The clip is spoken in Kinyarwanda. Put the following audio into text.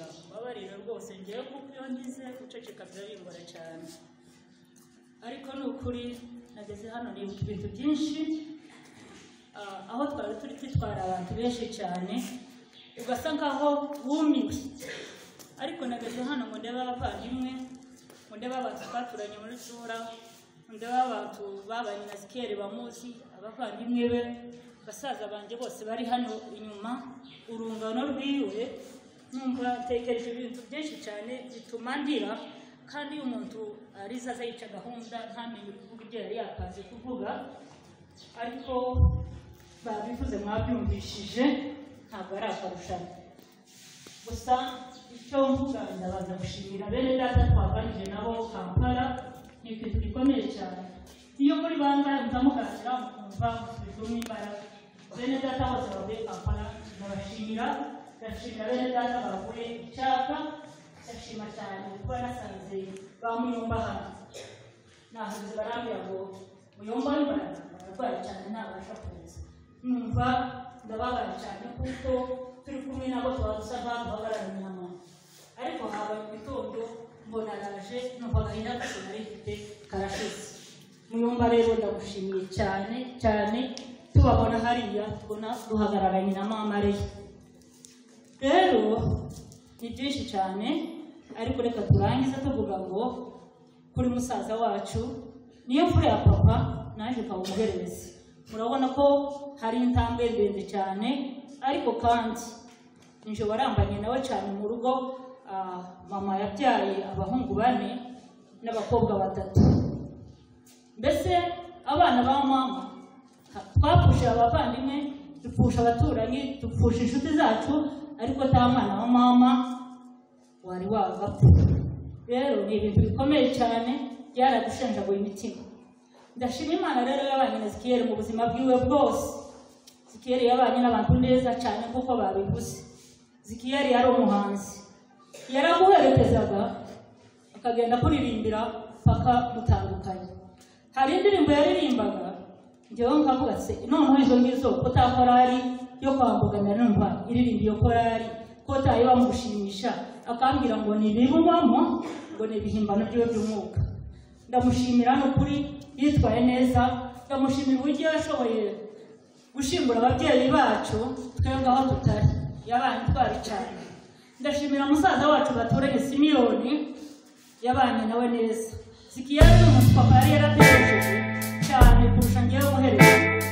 Kurira mbabarira rwose, ngewe kuko iyo ngize guceceka biba bingora cyane, ariko ni ukuri nageze hano nibuka ibintu byinshi. Aho twari turi twitwara abantu benshi cyane, ugasa nkaho wumiwe, ariko nageze hano ngo ndebe abavandimwe, ngo ndebe abantu twaturanye muri Tura, ngo ndebe abantu babanye na Zikiyeli bamuzi, abavandimwe be, basaza banjye bose bari hano inyuma, urungano rwiwe. Numva ntekereje ibintu byinshi cyane bituma ndira, kandi iyo umuntu ariza aza yica gahunda ntamenye kuvuga ibyo yari yapanze kuvuga, ariko babivuze mwabyumvishije, ntabwo ari akarushanwa. Gusa icyo mvuga, ndabanza gushimira bene data twavanije nabo Kampala, ni ikintu gikomeye cyane. Iyo muri bangahe muzamuganira mukumva musubizwemo imbaraga. Bene data bose bavuye Kampala ndabashimira, ndashimira bene data bavuye Icyaka, ndashima cyane kuba nasanze ba Muyomba hano. Nahageze barambwira ngo Muyomba w'imbaraga ararwaye cyane ntabasha kuza. Numva ndababaye cyane kuko turi kumwe nabo tuba dusa nkaho duhagararanye na mama, ariko haba mu gitondo mbona araje, numva agahinda kose nari mfite karashize. Muyomba rero ndagushimiye cyane cyane, tubabona hariya tubona duhagararanye na mama Leya. Rero ni byinshi cyane, ariko reka turangize tuvuga ngo kuri musaza wacu niyo mfura ya papa, naje ukaba umuhererezi. Murabona ko hari intambwe ndende cyane, ariko kandi nje warambanye nawe cyane mu rugo. Mama yabyaye abahungu 4 n'abakobwa 3. Mbese abana ba mama twapfusha abavandimwe, dupfusha abaturanyi, dupfusha inshuti zacu, ariko ta mwana wa mama wari wagapfa. Rero ni ibintu bikomeye cyane, byaradushenjaguye imitima. Ndashima Imana rero yabanye na Zikiyeli mu buzima bwiwe bwose. Zikiyeli yabanye n'abantu neza cyane nk'uko babivuze. Zikiyeli yari umuhanzi, yaraguherekezaga akagenda kuririmbira paka mutandukanye. Hari indirimbo yaririmbaga njyewe nkavuga se noneho izo ngizo ko ta korari yo kwambuka numva iririmba iyo korari ko tayo bamushimisha, akambwira ngo ni ibibubamo, ngo ni ibihimbano byiwe by'umwuka. Ndamushimira n'ukuri yitwaye neza, ndamushimira uburyo yashoboye gushingura ababyeyi bacu twebwe aho tutari, yabaye intwari cyane. Ndashimira musaza wacu baturanye Simiyoni, yabanye nawe neza. Zikiyeli ni umuntu papa yari yaratekereje cyane kurusha ngewe umuhereza.